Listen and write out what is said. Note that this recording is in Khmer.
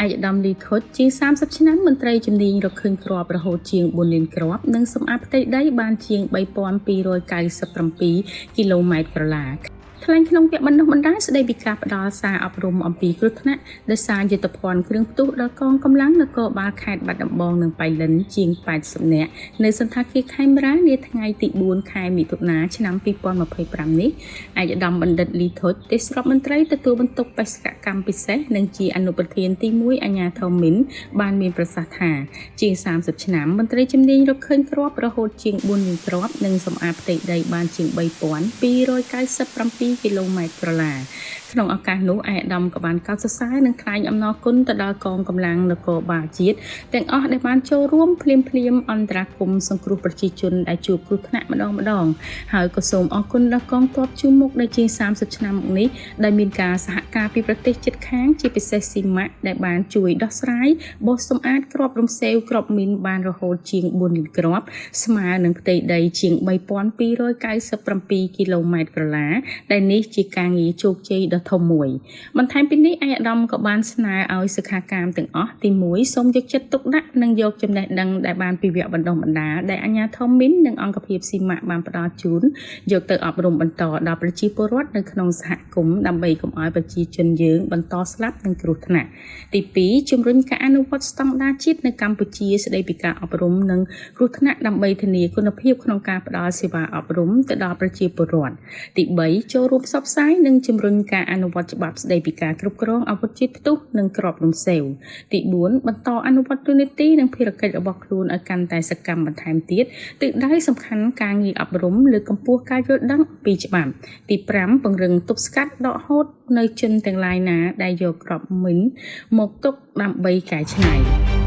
ឯកឧត្តមលីធុចជាង30ឆ្នាំមន្ត្រីជំនាញរកឃើញគ្រាប់រហូតជាង4លានគ្រាប់និងសម្អាតផ្ទៃដីបានជាង3297គីឡូម៉ែត្រក្រឡាថ្លែងក្នុងវគ្គបណ្ដុះបណ្ដាលស្ដីពីការផ្ដល់សារអប់រំអំពីគ្រោះថ្នាក់ដោយសារយុទ្ធភ័ណ្ឌគ្រឿងផ្ទុះដល់កងកម្លាំងនគរបាលខេត្តបាត់ដំបងនិងប៉ៃលិនជាង80នាក់នៅសណ្ឋាគារខេមរានាថ្ងៃទី4ខែមិថុនាឆ្នាំ2025នេះឯកឧត្តមបណ្ឌិតលីធុចទេសរដ្ឋមន្ត្រីទទួលបន្ទុកបេសកកម្មពិសេសនិងជាអនុប្រធានទី1អាជ្ញាធរមីនបានមានប្រសាសន៍ថាជាង30ឆ្នាំមន្ត្រីជំនាញរកឃើញគ្រាប់រហូតជាង4លានគ្រាប់និងសម្អាតផ្ទៃដីបានជាង3297គីឡូម៉ែត្រក្រឡាក្នុងឱកាសនោះឯកឧត្តមក៏បានកោតសរសើរនិងថ្លែងអំណរគុណទៅដល់កងកម្លាំងនគរបាលជាតិទាំងអស់ដែលបានចូលរួមភ្លាមភ្លាមអន្តរាគមន៍សង្គ្រោះប្រជាជនដែលជួបគ្រោះថ្នាក់ម្ដងម្ដងហើយក៏សូមអរគុណដល់កងទ័ពជួរមុខដែលជាង30ឆ្នាំមកនេះដែលមានការសហការពីប្រទេសជិតខាងជាពិសេសស៊ីម៉ាក់ដែលបានជួយដោះស្រាយបោសសម្អាតគ្រាប់រំសេវគ្រាប់មីនបានរហូតជាង4លានគ្រាប់ស្មើនឹងផ្ទៃដីជាង3297គីឡូម៉ែត្រក្រឡាដែលនេះជាការងារជោគជ័យដ៏ធំមួយបន្ថែមពីនេះឯកឧត្តមក៏បានស្នើឲ្យសិក្ខាកាមទាំងអស់ទី1សូមយកចិត្តទុកដាក់និងយកចំណេះដឹងដែលបានពីវគ្គបណ្ដុះបណ្ដាលដែលអាជ្ញាធរមីននិងអង្គភាពស៊ីម៉ាក់បានផ្ដល់ជូនយកទៅអប់រំបន្តដល់ប្រជាពលរដ្ឋនៅក្នុងសហគមន៍ដើម្បីកុំឲ្យប្រជាជនយើងបន្តស្លាប់និងគ្រោះថ្នាក់ទី2ជំរុញការអនុវត្តស្តង់ដារជាតិនៅកម្ពុជាស្ដីពីការអប់រំនិងគ្រោះថ្នាក់ដើម្បីធានាគុណភាពក្នុងការផ្ដល់សេវាអប់រំទៅដល់ប្រជាពលរដ្ឋទី3ចូលរួមផ្សព្វផ្សាយនិងជំរុញការអនុវត្តច្បាប់ស្ដីពីការគ្រប់គ្រងអាវុធជាតិផ្ទុះនិងគ្រាប់រំសេវទី4បន្តអនុវត្តតួនាទីនិងភារកិច្ចរបស់ខ្លួនឲ្យកាន់តែសកម្មបន្ថែមទៀតទិសដៅសំខាន់ការងារអប់រំលើកកម្ពស់ការយល់ដឹងពីច្បាប់ទី5ពង្រឹងទប់ស្កាត់ដកហូតនៅជនទាំងឡាយណាដែលយកគ្រាប់មីនមកទុកដើម្បីកែច្នៃ។